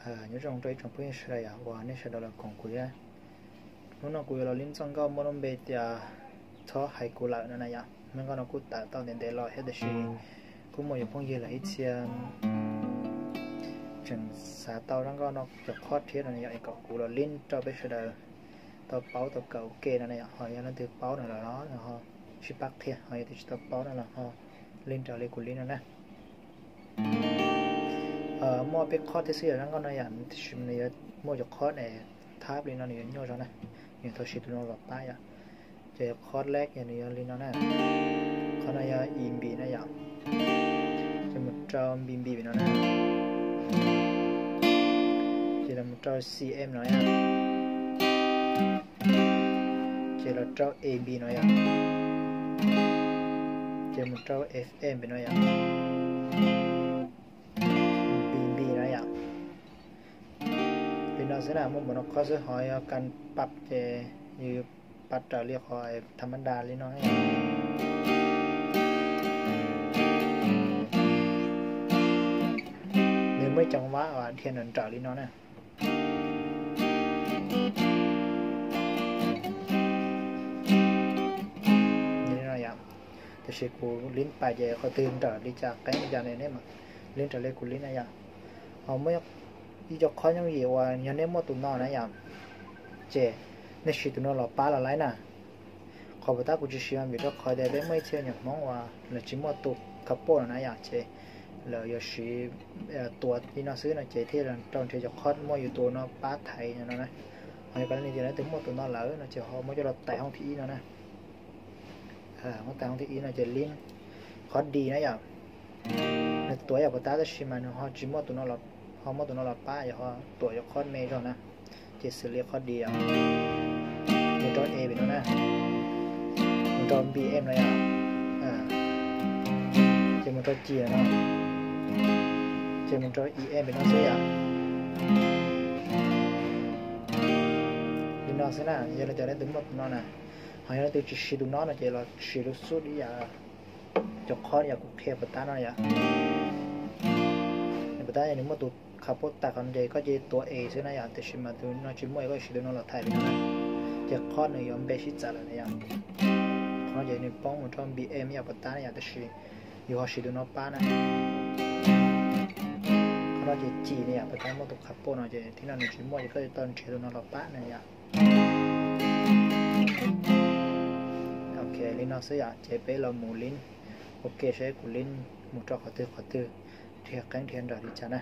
Nyob zoo rau ib tsoom phooj ywg sawv daws yom, uas nej sawv daws los koom kuv thiab. Hnub no kuv yuav los lib txoj nkauj muaj lub npe tias Txhob hais kuv lawm no na yom. Nyob zoo, nkauj no kuj tawm tau ntev ntev los thiab, tiam sis kuj muaj cov phooj ywg lawm ib txhia tseem xav tau zaj nkauj no cov qhov thiab no yom, es kom kuv los lib rau peb sawv daws tau paub tau kawm ua ke no na yom. Ho yog leej twg paub no los ho sib pab qhia, ho yog leej twg tsis tau paub no los ho lib raws li kuv lib no na. Muaj peb qhov thiab xwb yom, zaj nkauj no yom, tiam sis nws yuav muaj cov qhov es thab li no nws yuav nyuaj zog na. Nws tau siv tus no los pab yom. Ces qhov lej yog nws yog li no na. Qhov no yog E B na yom. Ces mus rau B B no na. Ces los mus rau C M no yom. Ces los rau A B no yom. Ces mus rau F M no yom. B B no yom. Li no xwb na, muaj npaum no qhov xwb, ho yog kas pab ces yus pab raws li qhov tham ma das li no. Nws muaj ib co vab uas dhia nrawm nrawm li no na. Li no yom. Tiam sis kuv lib pais ces qhov twg nrawm li cas qeeb li cas ne, nej mam lib raws li kuv lib na yom. Ho muaj ib co qhov yooj yim uas yog nej muaj tus no na yom, ces nej siv tus no los pab los laib na. Qhov puas tab kuv tsis siv mas vim rau qhov tias peb muaj ib txhia nyuam Hmoob uas lawv tsis muaj tus kha poj no na yom, ces lawv yuav siv tuav li no xwb no ces thiaj li rau nrhiav cov qhov muaj yus tus no pab thaiv no na. Ho yog koj li tias leej twg muaj tus no lawm no ces ho muab coj los tais hoob thib ib no na. Muab tais hoob thib ib no ces lib qhov D na yom. Nws tuav yam puas tab tab sis mas nws ho tsis muaj tus no, ho muaj tus no los pab yom, ho tuav cov qhov me zog na. Ces xws li qhov D yom, mus rau A pem no na, mus rau B M no yom, ces mus rau C no, ces mus rau E M pem no xwb yom. Li no xwb na, yog li tias leej twg muaj tus no na, ho yog leej twg tsis siv tus no no ces los siv lub xub li yam cov qhov yam kuv qhia puas tab no yom. Puas tab yog nws muaj tus kha poj tag qhov no ces koj cia li tuav A xwb na yom, tiam sis mas tus no tsis muaj es koj siv tus no los thaiv li no na, ces qhov nws yuav npe sib txawv lawm na yom. Qhov no ces nws poob mus rau B M yam puas tab na yom, tiam sis yus ho siv tus no pab na. Qhov no ces C na yom, puas tab muaj tus kha poj no ces thib no nws tsis muaj ces koj tau nrhiav tus no los pab na yom. Ok, li no xwb yom, ces peb los mus lib ua ke saib kuv lib mus rau qhov twg qhov twg dhia qeeb dhia nrawm li cas na.